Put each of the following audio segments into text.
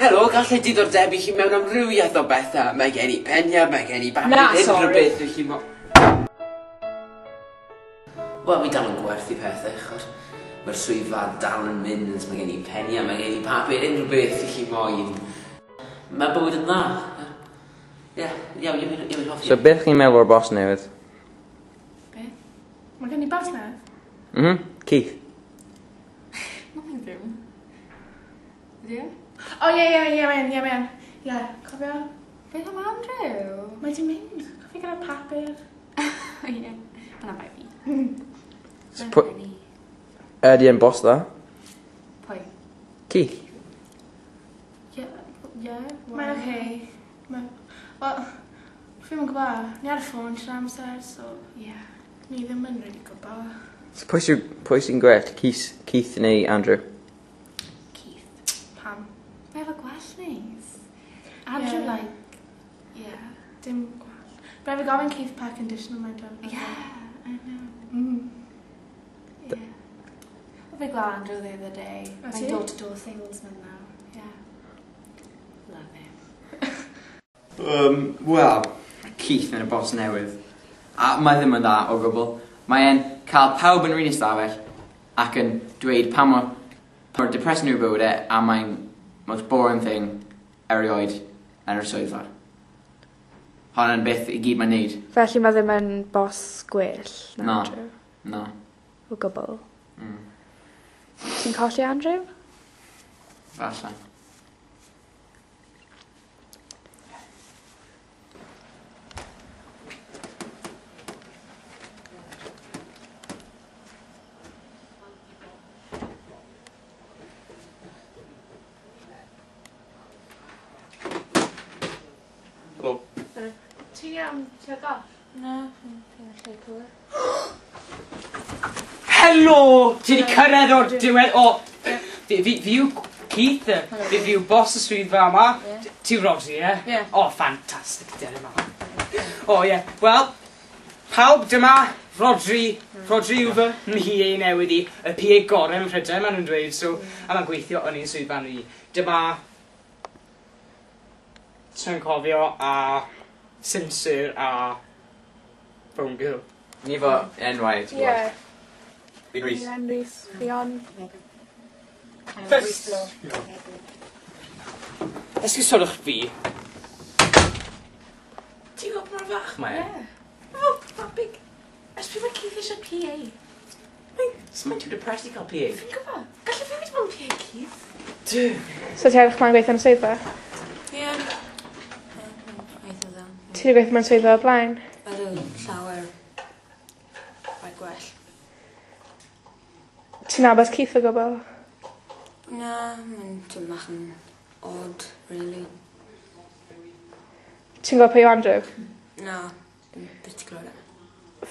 Helo, gallai diddordeb i chi mewn amrywiaeth o bethau. Mae gen i peniau, mae gen i bapur, Na, unrhyw sori. beth i chi mo... Wel, fi dal yn gwerthu pethau, chod. Mae'r swyddfa dal yn mynd, mae gen i peniau, mae gen i papur, unrhyw beth i chi moyn. Mae bywyd yn dda. Ie, ie, ie, fi'n hoffi. So beth chi'n meddwl o'r boss newydd? Be? Mae gen i bos newydd. Keith. Na, fi ddim. Ydy e? O, ie, ie, ie, mae'n, ie, mae'n. Ie, cofio? Beth am Andrew? Mae di mynd. Cofio gyda'r papur. Ie. Hwnna bai fi. So Ydy e'n boss dda? Pwy? Keith. Ie, ie. Mae'n oce. Mae'n... Wel, fi ddim yn gwybod. Ni ar y ffôn trwy'r amser, so... Ie. Ni ddim yn really gwybod. So pwy sy'n gwell, Keith neu Andrew? Keith. Pam? Mae efo gwell neis. Andrew, Ie. like... Yeah. Dim gwell. Rhaid fi gofyn Keith pa conditioner mae'n dod. Yeah, I know. Yeah. Fi gweld Andrew the other day. O, Mae'n ti? door-to-door salesman now. Yeah. Love him. Wel, Keith yn y boss newydd. A mae ddim yn dda o gwbl. Mae e'n cael pawb yn yr un ystafell ac yn dweud pa mor depressing yw bywyd e a mae'n most boring thing erioed yn yr swyddfa. Hon yn beth i gyd mae'n neud. Felly mae ddim yn boss gwell na Na. Andrew? Na. O gwbl. Ti'n colli Andrew? Falle. Helo. Ti'n iawn? Ti'n goff? Na, fi'n gallu clywed. Helo! Ti wedi cyrraedd o'r diwedd o... Fi yw Keith, fi yw boss y swyddfa yma. Ti yw Rodri, ie? Ie. O, ffantastig, dyna yma. O, ie. Wel, pawb dyma Rodri. Rodri yw fy mha newydd i. Y PA gorau ym Mhrydain, maen nhw'n dweud. So, a mae'n gweithio yn ein swyddfa ni. Dyma... Ti'n cofio a Sinsir a Phone Girl. Ni fo enwau, ti'n gwybod? Ie. Fi'n Rhys. Fi'n Rhys. Ffion. First. Esgusodwch fi. Ti'n gwybod mor fach mae e? Ie. Oh, that big. Ers pryd mae Keith eisiau PA? Mae'n too depressed i cael PA. Fi'n gwybod. Gallai fi wedi bod yn PA Keith. So ti edrych mlaen gweithio yn y swyddfa? Ie. Eitha dda. Ti wedi gweithio mewn swyddfa o'r blaen? Ydw, llawer. Mae gwell. Ti'n nabod Keith o gwbl? Na, mae'n tym bach yn odd, really. Ti'n gwybod pwy yw Andrew? Na, dim byth ti clywed e.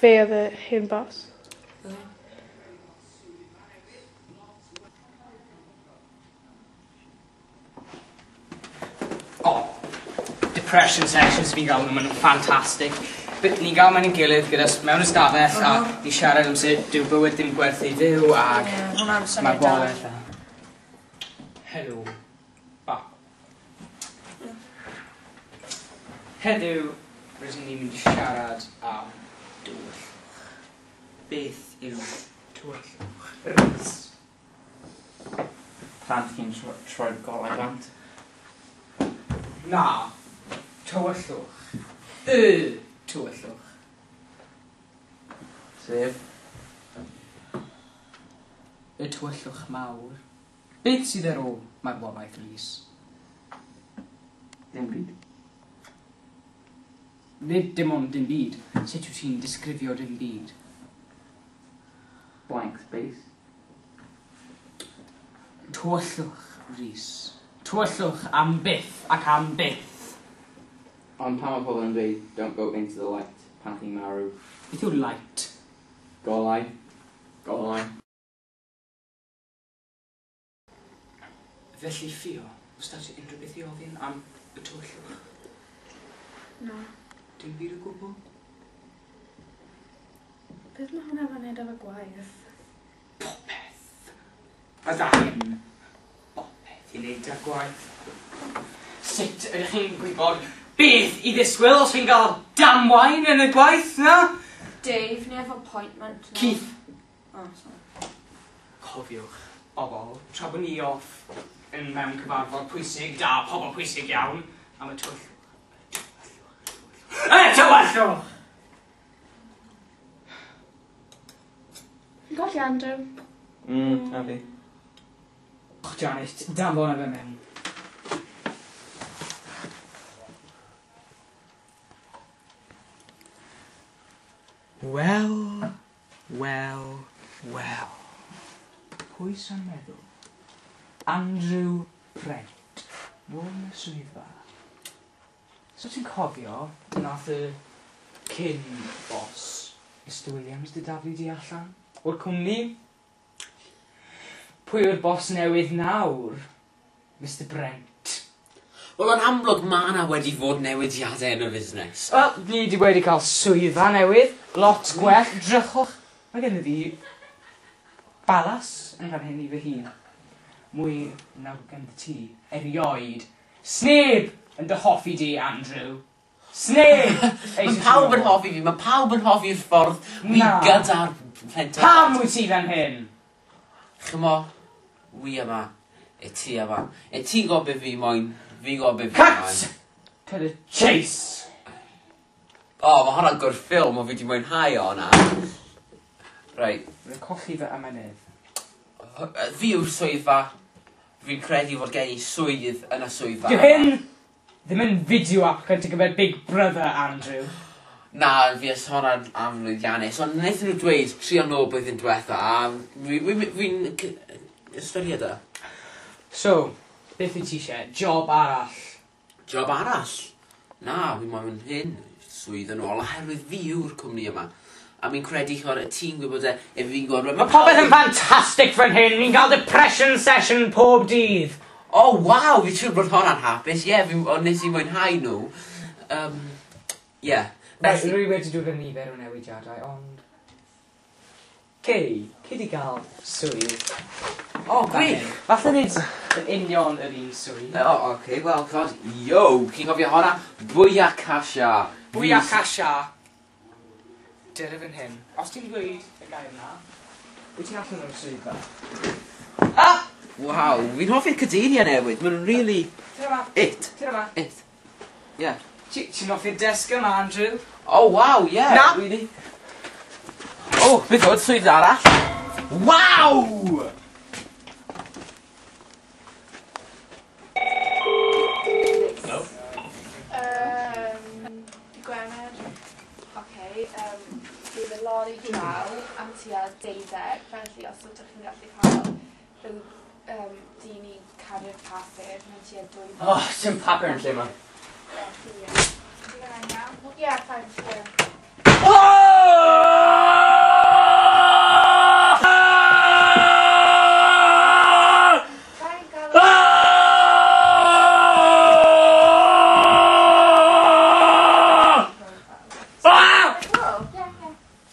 Fe oedd y hen boss. Ie. O, depression sessions fi'n gael nhw, maen nhw'n ffantastig. But ni'n gael mewn ein gilydd gyda mewn ystafell a ni siarad am sut dyw bywyd ddim gwerth ei fyw ag Ie, hwnna'n syniad mae da. bolaeth a... Helo. Ba. Heddiw, rydyn ni'n mynd i siarad am dywyllwch. Beth yw tywyllwch? Rhys. Plant chi'n troi'r golau bant. Na, tywyllwch. Y tywyllwch. Sef? Y tywyllwch mawr. Beth sydd ar ôl marwolaeth Rhys? Dim byd. Nid dim ond dim byd. Sut wyt ti'n disgrifio dim byd? Blank space. Tywyllwch, Rhys. Tywyllwch am byth ac am byth. Ond pan mae pobl yn dweud don't go into the light pan chi'n marw. Beth yw light? Golau. Golau. Felly Ffio, oes 'da ti unrhyw beth i ofyn am y tywyllwch? Na. Dim byd o gwbl? Beth mae hwnna fan neud efo gwaith? Popeth. Bydda hyn. Popeth i wneud â gwaith. Sut ydych chi'n gwybod beth i ddisgwyl os chi'n cael damwain yn y gwaith, na? Dave, ni efo appointment. No. Keith. Oh, sorry. Cofiwch, bobl, tra bod ni off yn mewn cyfarfod pwysig, da pobl pwysig iawn, am y twll. Y tywyllwch! Fi'n colli Andrew. A fi. Och, Janet, danfon e fe mewn. Wel, wel, wel. Pwy sy'n meddwl? Andrew Brent. Nôl yn y swyddfa. So ti'n cofio, nath y cyn boss, Mr Williams, dy daflu di allan o'r cwmni? Pwy yw'r boss newydd nawr? Mr Brent. Wel, yn amlwg mae yna wedi fod newidiadau yn y fusnes. Wel, ni di wedi cael swyddfa newydd, lot gwell, drychwch. Mae gen i fi balas yn fan hyn i fy hun. Mwy na gen ti erioed. Sneb yn dy hoffi di, Andrew. Sneb! Mae pawb yn hoffi fi, mae pawb yn hoffi'r ffordd wi Na. gyda'r plentyn. Pam wyt ti fan hyn? Chymo, wi yma, e ti yma. E ti'n gwybod beth fi moyn, fi'n gwybod beth fi Cut! moyn. To the chase! O, mae hwnna'n good ffilm, o fi di mwynhau o hwnna. Right, Rwy'n colli fy amynedd. fi yw'r swyddfa. Fi'n credu fod gen i swydd yn y swyddfa. Dyw hyn ddim yn video applicant ar gyfer Big Brother, Andrew. Na, fi ys hwnna'n aflwyddiannus, ond wnaethon nhw dweud trio nôl blwyddyn diwetha, a fi'n ystyried e. So, beth wyt ti eisiau? Job arall. Job arall? Na, fi moyn hyn, swydd yn ôl, oherwydd fi yw'r cwmni yma. A mi'n credu chor, y ti'n gwybod e, e fi'n gwybod... Mae popeth yn ffantastig fan hyn. Ni'n cael depression session pob dydd. O, oh, waw, fi'n siŵr bod hwnna'n hapus. Ie, yeah, ond nes i mwynhau nhw. Ie. Yeah. Felly, rwy wedi dod â nifer o newidiadau, ond... Cei, cei di gael swydd. O, oh, gwych! Falle nid yn union yr un swydd. O, oh, oce, okay, wel, god, yo, chi'n cofio hwnna? Bwya Casha. Bwya Casha. Dyna fan hyn. Os ti'n dweud y gair na, wyt ti'n allan o'r swyddfa? Ah! Waw, fi'n hoffi'r cadeiriau newydd. Maen nhw'n really... Tira ma. It. Tira ma. It. Yeah. Ti'n hoffi'r desg yma, Andrew? Oh, waw, yeah. Na! Really. Oh, beth oedd swydd arall? Waw! Gwener. Oce, bydd y lori draw am tua 12, felly os ydych chi'n gallu cael rhyw dyn i cario'r papur mewn tua 2. Oh, dim papur yn lle yma. Felly, ie. Ydy hwnna'n iawn? Ie, fine, ie. Fine, gael... Ah! Ie, ie.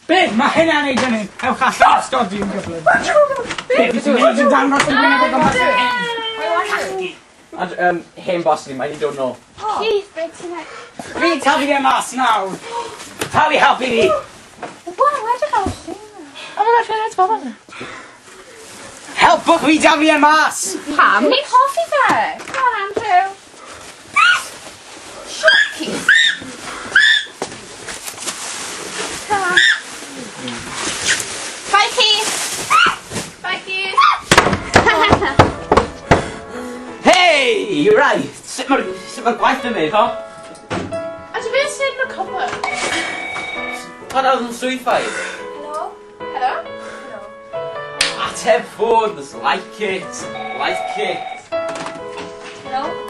Beth mae hynna'n neud yn hyn? Ewch allan, stodi yn gyflym. Beth yw'n mynd yn dangos yn gwyneb o gwmpas hyn? And, hen boss ni, mae hi'n dod nôl. Keith, beth ti'n neud? Fi'n taflu e mas nawr. Pawb i helpu fi. Waw, edrych ar y llun. Oh my god, fi'n edrych bobl yna. Helpwch fi daflu e mas. Pam? Ni'n hoffi fe! Come on, Andrew. Shut, Keith. Come on. Bye, Keith. Bye, Keith. Hey, you're right. Sut mae'r gwaith yn mynd, ho? A ti'n beth sy'n y cupboard? Hwnna oedd yn swyddfa i. Hello? Hello? Hello. Ateb ffôn, like it, like it. Hello?